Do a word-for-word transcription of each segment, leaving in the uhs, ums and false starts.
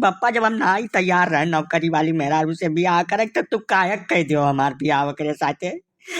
पप्पा, जब हम नाहीं तैयार रहे नौकरी वाली मेहरारू से बियाह करे, तो तू काहे कह दियो हमार बियाह ओकरे साथे?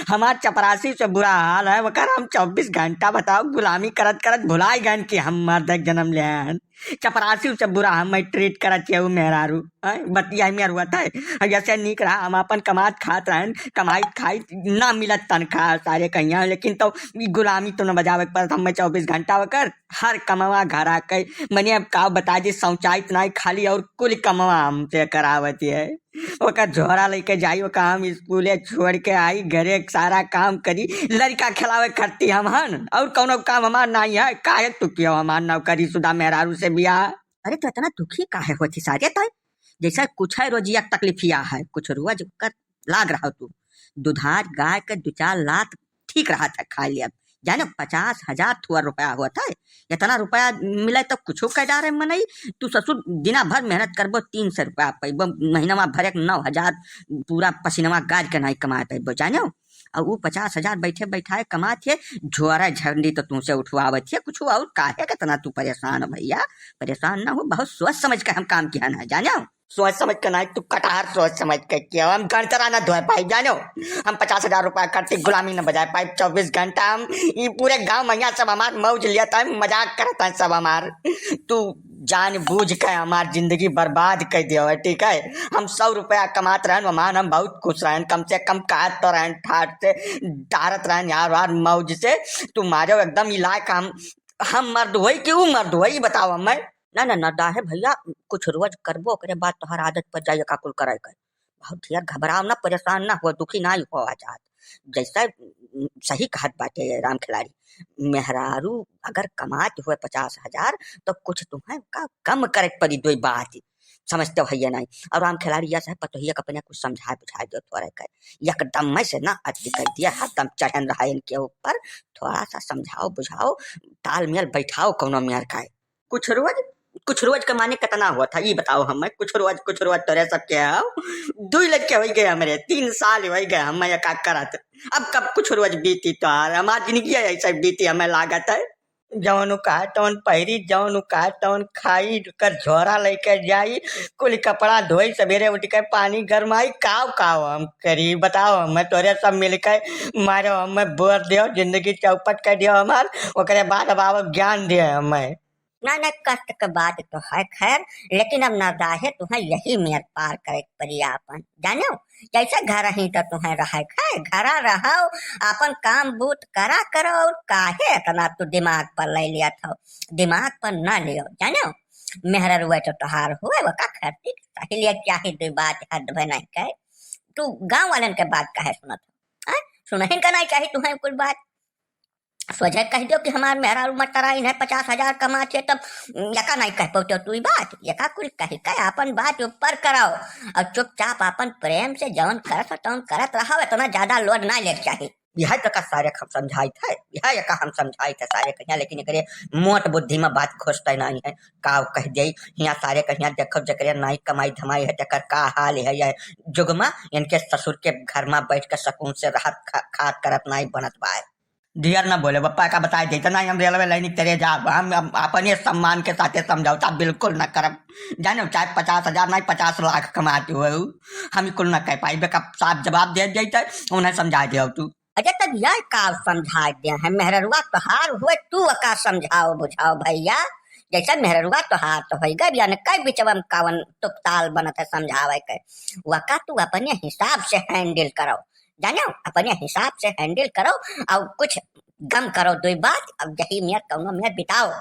हमार चपरासी से बुरा हाल है, ओकर हम चउबीस घंटा, बताओ, गुलामी करत करत भुलाई गन कि हम मर्द एक जन्म ले हन। चपरासी से बुरा हम treat करत है उ मेहरारू, हैं? बतिया में रुआत है। और जैसे नीक रहा, हम अपन कमात खात रहन, कमाइत खाइत ना मिलत तनख्वाह सारे कहिया, लेकिन तो ई गुलामी तो न बजावे के पड़त, हम चउबीस घंटा ओकर हर कमवा घर आके, मने अब का बता दी, शौचाइत नाहीं खाली और कुल कमवा हमसे करावत है। ओकर झोरा लेके जाई, ओका हम स्कूले छोड़ के आई, घरे सारा काम करी, लड़का खिलावे खरती हम हन, और कौनो काम हमार नाहीं है। काहे तू कियो हमार नौकरी शुदा मेहरारू से बियाह? अरे, तो इतना दुखी काहे होती सारे तय? जैसे कुछ है रोजिया के तकलीफिया है, कुछ रोज कर लाग रहा तू। दुधार गाय के दो चार लात ठीक रहा था, खा लिया। जाने पचास हजार थुआ रुपया होत है, इतना रुपया मिले तो कुछ कह डारे मनई। तू ससुर दिना भर मेहनत करबो, तीन सौ रुपया पैबो, महीनवा भर एक नौ हजार पूरा पसीनवा गाज के नाहीं कमा पैबो, जाने। और वो पचास हजार बैठे बैठाए कमात है, झोरा झंडी तो तुमसे उठवावत है कुछ। और काहे कितना तू परेशान हो भैया? परेशान ना हो, बहुत सोच समझ के हम काम किया ना, जाने। सोच समझ के नाहीं, तू कटहर सोच समझ के किया। हम गणतरा ना धोए पाई, जानो। हम पचास हजार रुपया खरती गुलामी न बजाए पाई। चउबीस घंटा हम, ई पूरे गांव मैया सब हमार मौज लिया था, मजाक करत हैं सब हमार। तू जान बूझ के हमार जिंदगी बर्बाद कर दियो है, ठीक है? हम सौ रुपया कमात रहन, हमार हम बहुत खुश रहन, कम से कम कहत तो रहन, ठाट से डारत रहन यार, यार मौज से। तू मारो एकदम इलाका हम, हम मर्द होई कि ऊ मर्द होई, बताओ हमें। ना, ना, ना, डाहे भैया, कुछ रोज करबो, ओकरे बाद तोहर आदत पड़ जाई का कुल करे के। बहुत ढेर घबराओ ना, परेशान ना हो, दुखी ना हो आजाद। जैसा, उम, सही कहत बाटे राम खिलाड़ी, मेहरारू अगर कमात हुए पचास हजार, तो कुछ तुम्हें का कम करे के पड़ी, दो बात समझते हो, है ये नहीं। और राम खिलाड़ी यह है, पतोहिया के अपने कुछ समझाए बुझाए दो थोड़ा कर, एकदम में से ना अति कर दिया, हरदम चढ़न रहा इनके ऊपर। थोड़ा सा समझाओ बुझाओ, तालमेल बैठाओ कौनो मेर का। कुछ रोज, कुछ रोज के माने कितना हुआ था, ई बताओ हमें। कुछ रोज, कुछ रोज तोरे सब के आओ। दुई लड़के हो गए हमरे, तीन साल हो गए हमें का करत। अब कब कुछ रोज बीती तोहार? हमार जिंदगी ऐसे बीती, हमें लागत है। जौन का तौन पहिरी, जौन का तौन खाई, कर झोरा लेके जाई, कुल कपड़ा धोई, सवेरे उठ के पानी गरमाई, काव काव हम करी, बताओ। हमें तोरे सब मिलके मारो, हमें बोर दियो, जिंदगी चौपट कर दियो हमार। ओकरे बाद अब आओ ज्ञान दियो हमें। ना, ना, कष्ट के बात तो है खैर, लेकिन अब नरदाहे तुहें यही मेर पार करे के पड़ी आपन, जानो? जैसे घर ही तो तुहें रहे के है, घरा रहो, आपन काम बूत करा करो, और काहे इतना तू दिमाग पर ले लिया था? दिमाग पर ना लियो, जानो? मेहररुआ तो तोहार हुए, वो का खरती सही लिया, क्या ही दो बात हद भे नहीं कहे। तू गाँव वालन के बात काहे सुनत हो? हैं? सुनहिन का नहीं चाही तुहें कुल बात। सोझे कह दियो कि हमार मेहरारू मटराइन है, पचास हजार कमात है, तब यका नहीं कह पौते तू ई बात। यका कुल कह के आपन बात ऊपर कराओ और चुपचाप आपन प्रेम से जौन करत हो तौन करत रहो, इतना ज्यादा load ना लेके चाही। यह तो का सारे हम समझाइत है, यह यका हम समझाइत है सारे कहिया, लेकिन एकरे मोट बुद्धि में बात घुसते नहीं है। का कह दे हियाँ सारे कहिया, देखो जकरे नाई कमाई धमाई है, तेकर का हाल है। यह जुग में इनके ससुर के घर में बैठ के सुकून से रहत खा-, खात करत नाई बनत बाय। ढेर ना बोले, पप्पा का बताए देते ना, हम रेलवे लाइन तेरे जा, हम, हम अपने सम्मान के साथे समझौता बिल्कुल ना करब। जानो, चाहे पचास हजार नहीं, पचास लाख कमाते हुए हो, हम कुल ना कह पाई। बेका साफ जवाब दे देते, उन्हें समझा दे तू। अच्छा, तब यह का समझा दे है? मेहररुआ तोहार हुए, तू का समझाओ बुझाओ भैया। जैसे मेहररुआ तोहार तो होई गए, यानी कई बिचवा में कावन तुपताल बनत है समझावे के, वका तू अपने हिसाब से handle करो। जानो, अपने हिसाब से handle करो और कुछ गम करो, दो बात, अब यही मेर कौनो मेर बिताओ।